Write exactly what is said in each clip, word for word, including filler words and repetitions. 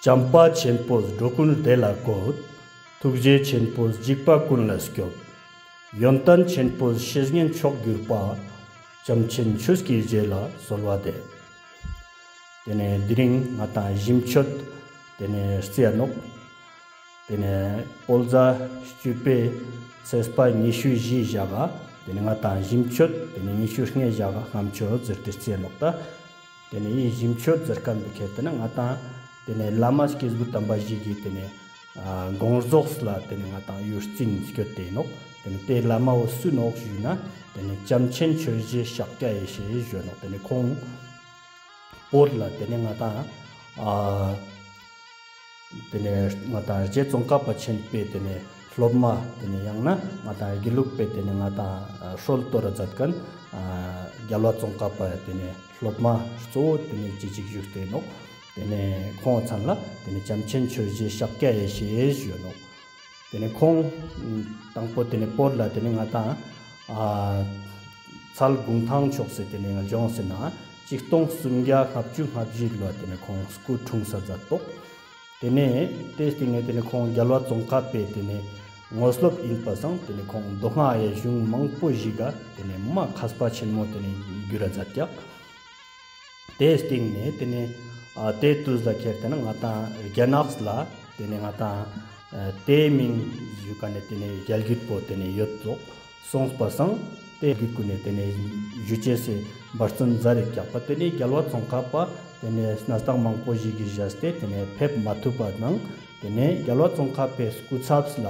བྱམས་པ་ཆེན་པོས་འགྲོ་ཀུན་བདེ་ལ་བཀོད། ཐུགས་རྗེ་ཆེན་པོས་འཇིགས་པ་ཀུན་ལ་སྐྱོབ། ཡོན་ཏན་ཆེན་པོས་བཤེས་གཉེན་མཆོག་གྱུར་པ། བྱམས་ཆེན་ཆོས་ཀྱི་རྗེ་ལ་གསོལ་བ་འདེབས། ཏེ་ནེ་དེ་རིང་ང་དང་གི་གཞི་མཆོད་ཏེ་ནེ་རྩིའ་ནོག། ཏེ་ནེ་བོད་ཟླ་བཅུ་པའི་ཚེས་པ་ཉི་ཤུ་བཞི་ཞག་ག་ཏེ་ནེ་ང་དང་གི་གཞི་མཆོད་ཏེ་ནེ་ཉི་ཤུ་ལྔའི་ཞག་ག་ལྔ་མཆོད་ཟེར་ཏེ་རྩིའ་ནོག་ད། ཏེ་ནེ་འི་གཞི་མཆོད་ཟེར་ཁན་བོ་ཁྱེར་ཏེ་ན་ང་དང་ཏེ་ནེ་བླ་མ་སྐྱེས་བུ་དམ་པ་ཞིག་གི་ཏེ་ནེ་ཨ་དགོངས་རྫོགས་ལ་ཏེ་ནེ་ང་དང་ཡུལ་རྩིན་སྐྱོད་དེ་ནོག། ཏེ་ནེ་ཏེ་བླ་མ་བོ་སུ་ནོག་ཞུས་ན་ཏེ་ནེ་བྱམས་ཆེན་ཆོས་རྗེ་ཤཱཀྱ་ཡེ་ཤེས་ཞུ་ནོག། ཏེ་ནེ་ཁོང་བོད་ལ་ཏེ་ནེ་ང་དང་ཨ་ཏེ་ནེ་ང་དང་རྗེ་ཙོང་ཁ་པ་ཆེན་པོའི་ཏེ་ནེ་སློབ་མ་ཏེ་ནེ་ཡང་ན་ང་དང་དགེ་ལུགས་པའི་ཏེ་ནེ་ང་དང་ཨ་སྲོལ་གཏོད་ད་མཛད་ཁན་ཨ་རྒྱལ་བ་ཙོང་ཁ་པའི་ཏེ་ནེ་སློབ་མ་གཙོ་བོ་ཏེ་ནེ་ཅི་ཅིག་བཞུགས་ཏེ་ནོག། ཏེ་ནེ་ཁོང་ཚང་ལ་ཏེ་ནེ་བྱམས་ཆེན་ཆོས་རྗེ་ཤཱཀྱ་ཡེ་ཤེས་ཞུ་ནོག། ཏེ་ནེ་ཁོང་དང་པོ་ཏེ་ནེ་བོད་ལ་ཏེ་ནེ་ང་དང་ཨ་ཚལ་གུང་ཐང་ཕྱོགས་སེ་ཏེ་ནེ་ང་ལྗོངས་སེ་ན་ཆིག་སྟོང་སུམ་བརྒྱ་ལྔ་བཅུ་ང་བཞི་ལོ་ཏེ་ནེ་ཁོང་སྐུ་འཁྲུངས་ས་མཛད་དོག། ཏེ་ནེ་ཏེའི་སྟིང་ནེ་ཏེ་ནེ་ཁོང་རྒྱལ་བ་ཙོང་ཁ་པའི་ཏེ་ནེ་དངོས་སློབ་ཨིན་པ་སང་ཏེ་ནེ་ཁོང་མདོ་སྔགས་ཡ་གཞུང་མང་པོ་ཞིག་ག་ཏེ་ནེ་མ་མཁས་པ་ཆེན་མོ་ཏེ་ནེ་གྱུར་ར་མཛད་ཀྱག། ཏེའི་སྟིང་ནེ་ཏེ་ནེ་ཨ་ཏེ་དུས་ལ་ཁྱེར་ཏེ་ན་ང་དང་རྒྱ་ནག་ལ་ཏེ་ནེ་ང་དང་ཨ་ཏེའི་མིང་ཞུ་ཁན་ནི་ཏེ་ནེ་རྒྱལ་རྒྱུད་པོ་ཏེ་ནེ་ཡོད་ཙོག་སོང་པ་སང་ཏེ་རྒྱུད་ཀུན་ནེ་ཏེ་ནེ་ཞུ་ཅེས་སི་འབད་བརྩོན་མཛད་དེ་ཀྱག་པ། ཏེ་ནེ་རྒྱལ་བ་ཙོང་ཁ་པ་ཏེ་ནེ་གནས་སྟངས་མང་པོ་ཞིག་གི་བཞག་སྟེ་ཏེ་ནེ་ཕེབས་མ་ཐུབ་པ་ནང་ཏེ་ནེ་རྒྱལ་བ་ཙོང་ཁ་པའི་སྐུ་ཚབ་ལ་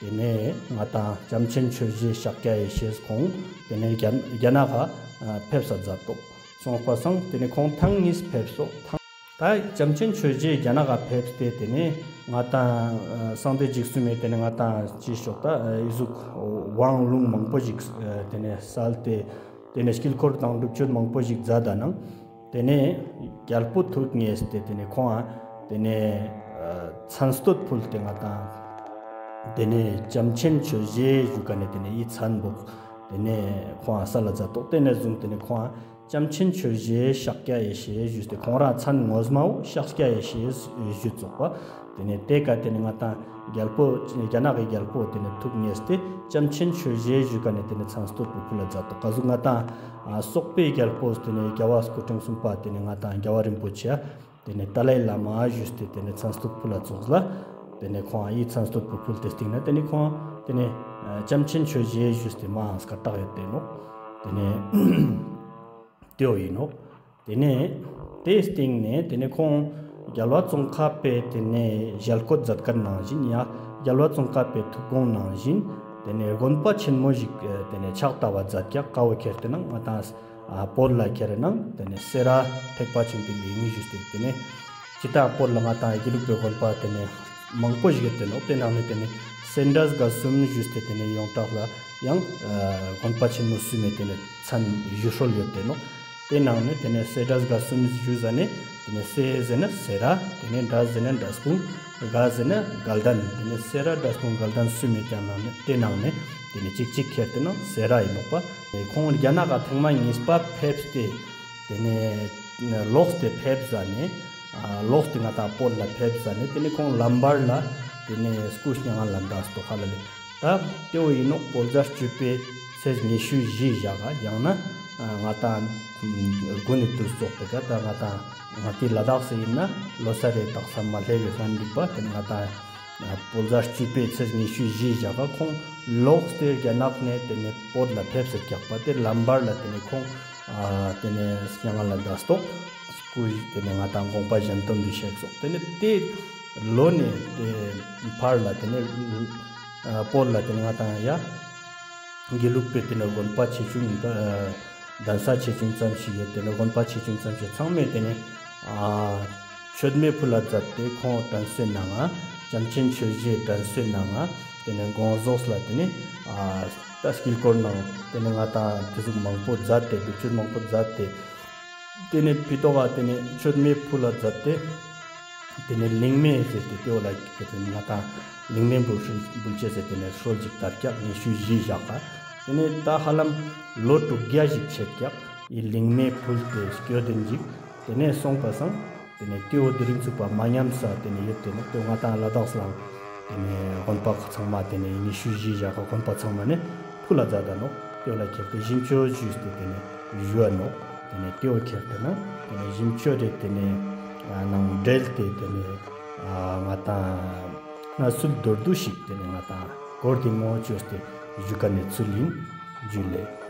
ཏེ་ནེ་ང་དང་བྱམས་ཆེན་ཆོས་རྗེ་ཤཱཀྱ་ཡེ་ཤེས་ཁོང་ཏེ་ནེ་རྒྱ་རྒྱ་ནག་ག་ཕེབས་ས་མཛད་དོག། སོང་པ་སང་ཏེ་ནེ་ཁོང་ཐེངས་གཉིས་ཕེབས་སོག། ཐེངས་ད་བྱམས་ཆེན་ཆོས་རྗེ་རྒྱ་ནག་ག་ཕེབས་ཏེ་ཏེ་ནེ་ང་དང་ཨ་གསང་བདེ་འཇིགས་གསུམ་མེ་ཏེ་ནེ་ང་དང་ཅི་ཞོག་ད་ཨ་འི་ཟུག་དབང་ལུང་མང་པོ་ཞིག་ཨ་ཏེ་ནེ་སལ་ཏེ་ཏེ་ནེ་དཀྱིལ་འཁོར་དང་སྒྲུབ་མཆོད་མང་པོ་ཞིག་མཛད་ད་ནང་ཏེ་ནེ་རྒྱལ་པོ་ཐུགས་མཉེས་ཏེ་ཏེ་ནེ་ཁོང་ཨ་ཏེ་ནེ་ཨ་མཚན་བསྟོད་ཕུལ་ཏེ་ང་དང་ཏེ་ནེ་བྱམས་ཆེན་ཆོས་རྗེ་ཞུ་ཁན་ནི་ཏེ་ནེ་འི་མཚན་བོ་ཏེ་ནེ་ཁོང་ཨ་སལ་ལ་མཛད་དོག། ཏེ་ནེ་བཟུང་ཏེ་ནེ་ཁོང་ཨ་བྱམས་ཆེན་ཆོས་རྗེ་ཤཱཀྱ་ཡེ་ཤེས་ཞུས་ཏེ་ཁོང་རང་མཚན་ངོ་མ་བོ་ཤཱཀྱ་ཡེ་ཤེས་ཞུས་ཙོག་པ། ཏེ་ནེ་ཏེ་ཀ་ཏེ་ནེ་ང་དང་རྒྱལ་པོ་རྒྱ་ནག་གི་རྒྱལ་པོ་ཏེ་ནེ་ཐུགས་མཉེས་ཏེ་བྱམས་ཆེན་ཆོས་རྗེ་ཞུ་ཁན་ནི་ཏེ་ནེ་མཚན་བསྟོད་པོ་ཕུལ་ལ་མཛད་དོག། ག་ཟུག་ང་དང་ཨ་སོག་པོའི་རྒྱལ་པོ་ཏེ་ནེ་རྒྱལ་བ་སྐུ་ཕྲེང་གསུམ་པ་ཏེ་ནེ་ང་དང་རྒྱལ་བ་རིན་པོ་ཆེ་ཏེ་ནེ་ཏཱ་ལའི་བླ་མ་ཞུས་ཏེ་ཏེ་ནེ་མཚན་བསྟོད་ཕུལ་ལ་ཙོགས་ལ་ཏེ་ནེ་ཁོང་ཨ་འི་མཚན་བསྟོད་པོ་ཕུལ་ཏེ་སྟིང་ནེ་ཏེ་ནེ་ཁོང་ཏེ་ནེ་ཨ་བྱམས་ཆེན་ཆོས་རྗེ་ཞུས་ཏེ་མ་ཨང་སྐད་གྲགས་ཡོད་དེ་ནོག། ཏེ་ནེ་ཏེའོ་ཨིན་ནོག། ཏེ་ནེ་ཏེའི་སྟིང་ནེ་ཏེ་ནེ་ཁོང་རྒྱལ་བ་ཙོང་ཁ་པའི་ཏེ་ནེ་ཞལ་བཀོད་མཛད་ཁན་ནང་བཞིན་ཡང་རྒྱལ་བ་ཙོང་ཁ་པའི་ཐུགས་དགོངས་ནང་བཞིན་ཏེ་ནེ་དགོན་པ་ཆེན་མོ་ཞིག་ཏེ་ནེ་ཕྱག་བཏབ་པ་མཛད་ཀྱག། ཀ་བོ་ཁྱེར་ཏེ་ན་ང་དང་ཨ་བོད་ལ་ཁྱེར་ན་ཏེ་ནེ་སེ་ར་ཐེག་པ་ཆེན་པོའི་གླིང་ཞུས་ཏེ་ཏེ་ནེ་ཅི་ལྟར་བོད་ལ་ང་དང་དགེ་ལུགས་པའི་དགོན་པ་ཏེ་ནེ་མང་པོ་ཞིག་ཡོད་དེ་ནོག། ཏེ་ནང་ནེ་ཏེ་ནེ་སེ་འབྲས་དགའ་གསུམ་ཞུས་ཏེ་ཏེ་ནེ་ཡོངས་གྲགས་ལ་ཡང་ཨ་དགོན་པ་ཆེན་མོ་གསུམ་མེ་ཏེ་ནེ་མཚན་ཞུ་སྲོལ་ཡོད་དེ་ནོག། ཏེ་ནང་ནེ་ཏེ་ནེ་སེ་འབྲས་དགའ་གསུམ་ཞུ་ཟ་ནེ་ཏེ་ནེ་སེ་ཟེར་ན་སེ་ར་ཏེ་ནེ་འབྲས་ཟེར་ན་འབྲས་སྤུངས་དགའ་ཟེར་ན་དགའ་ལྡན་ཏེ་ནེ་སེ་ར་འབྲས་སྤུངས་དགའ་ལྡན་གསུམ་མེ་ཏེ་ནང་ནེ་ཏེ་ནང་ནེ་ཏེ་ནེ་ཅིག་ཅིག་ཁྱེར་ཏེ་ན་སེ་ར་ཨིན་ནོག་པ། ཁོང་རྒྱ་ནག་ག་ཐེངས་མ་གཉིས་པ་ཕེབས་ཏེ་ཏེ་ནེ་ལོག་སྟེ་ཕེབས་ཟ་ནེ་ཨ་ལོག་སྟེ་ང་དང་བོད་ལ་ཕེབས་ཟ་ནེ་ཏེ་ནེ་ཁོང་ལམ་བར་ལ་ཏེ་ནེ་སྐུ་མྱ་ངན་ལས་འདས་ཏོག་ཁ་ལ་ལེ། ད་ཏེའོ་ཨིན་ནོག། བོད་ཟླ་བཅུ་པའི་ཚེས་ཉི་ཤུ་བཞི་ཞག་ག་ཡང་ན་ཨ་ང་དང་དགུན་ནི་དུས་ཚོད་ཏེ་ཀ་ད་ང་དང་ང་ཏི་ལ་དྭགས་སི་ཨིན་ན་ལོ་གསར་རེ་དག་ས་མ་སླེབས་པའི་ཧན་འདུག་པ། ཏེ་ནེ་ང་དང་ཨ་བོད་ཟླ་བཅུ་པའི་ཚེས་ཉི་ཤུ་བཞི་ཞག་ག་ཁོང་ལོག་སྟེ་རྒྱ་ནག་ནེ་ཏེ་ནེ་བོད་ལ་ཕེབས་སེ་ཀྱག་པ། ཏེ་ལམ་བར་ལ་ཏེ་ནེ་ཁོང་ཨ་ཏེ་ནེ་མྱ་ངན་ལས་འདས་ཏོག། སྐུ་ཏེ་ནེ་ང་དང་དགོངས་པ་གཞན་དོན་དུ་གཤེགས་སོག། ཏེ་ནེ་ཏེ་ལོ་ནེ་ཏེ་ཕར་ལ་ཏེ་ནེ་ཨ་བོད་ལ་ཏེ་ནེ་ང་དང་ཡ་དགེ་ལུགས་པའི་ཏེ་ནེ་དགོན་པ་ཆེ་ཆུང་ཨ་གདན་ས་ཆེ་ཆུང་ཙམ་ཞིག་ཡོད། ཏེ་ནེ་དགོན་པ་ཆེ་ཆུང་ཙམ་ཞིག་ཚང་མས་ཏེ་ནེ་ཨ་མཆོད་མེ་ཕུལ་ལ་མཛད་དེ་ཁོང་དྲན་གསོའི་ནང་ང་བྱམས་ཆེན་ཆོས་རྗེའི་དྲན་གསོའི་ནང་ང་ཏེ་ནེ་དགོངས་རྫོགས་ལ་ཏེ་ནེ་ཨ་ད་དཀྱིལ་འཁོར་ནང་ཏེ་ནེ་ང་དང་ཏེ་ཟུག་མང་པོ་མཛད་དེ་སྒྲུབ་མཆོད་མང་པོ་མཛད་དེ་ཏེ་ནེ་ཕི་ཏོག་ག་ཏེ་ནེ་མཆོད་མེ་ཕུལ་ལ་མཛད་དེ་ཏེ་ནེ་གླིང་སྨན་ཟེར་ཏེ་ཏེའོ་ལ་ཏེ་ནེ་ང་དང་གླིང་སྨན་འབུལ་འབུལ་ཅེས་ཟེར་ཏེ་ནེ་སྲོལ་ཅིག་དར་ཀྱག་ཉི་ཤུ་བཞི་ཞག་ག། ཏེ་ནེ་ད་ཧ་ལམ་ལོ་དྲུག་བརྒྱ་ཞིག་ཆད་ཀྱག་འི་གླིང་སྨན་ཕུལ་ཏེ་སྐྱོད་དེ་ཅིག། ཏེ་ནེ་སོང་པ་སང་ ཏེ་ནེ་ཏེ་བོ་དེ་རིང་ཚུག་པ་མ་ཉམས་ས་ཏེ་ནེ་ཡོད་དེ་ནོག། ཏེ་ང་དང་ལ་དྭགས་ལའང་ཏེ་ནེ་དགོན་པ་ཚང་མ་ཏེ་ནེ་ཉི་ཤུ་བཞི་ཞག་གི་དགོན་པ་ཚང་མ་ནེ་ཕུལ་ལ་མཛད་ད་ནོག། ཏེ་བོ་ལ་ཁྱེར་ཏེ་ཞིམ་ཅོ་ཞུས་ཏེ་ཏེ་ནེ་ཞུ་བ་ནོག། ཏེ་ནེ་ཏེ་བོ་ཁྱེར་ཏེ་ན་ཏེ་ནེ་ཞིམ་ཅོ་རེ་ཏེ་ནེ་ཨ་ནང་འབྲེལ་ཏེ་ཏེ་ནེ་ཨ་ང་དང་ང་སུལ་མདོར་བསྡུས་ཤིག་ཏེ་ནེ་ང་དང་སྐོར་ཏེ་ངོ་ཅོས་ཏེ་ཞུ་ཁན་ནི་ཚུལ་ཨིན། ཇུ་ལེ།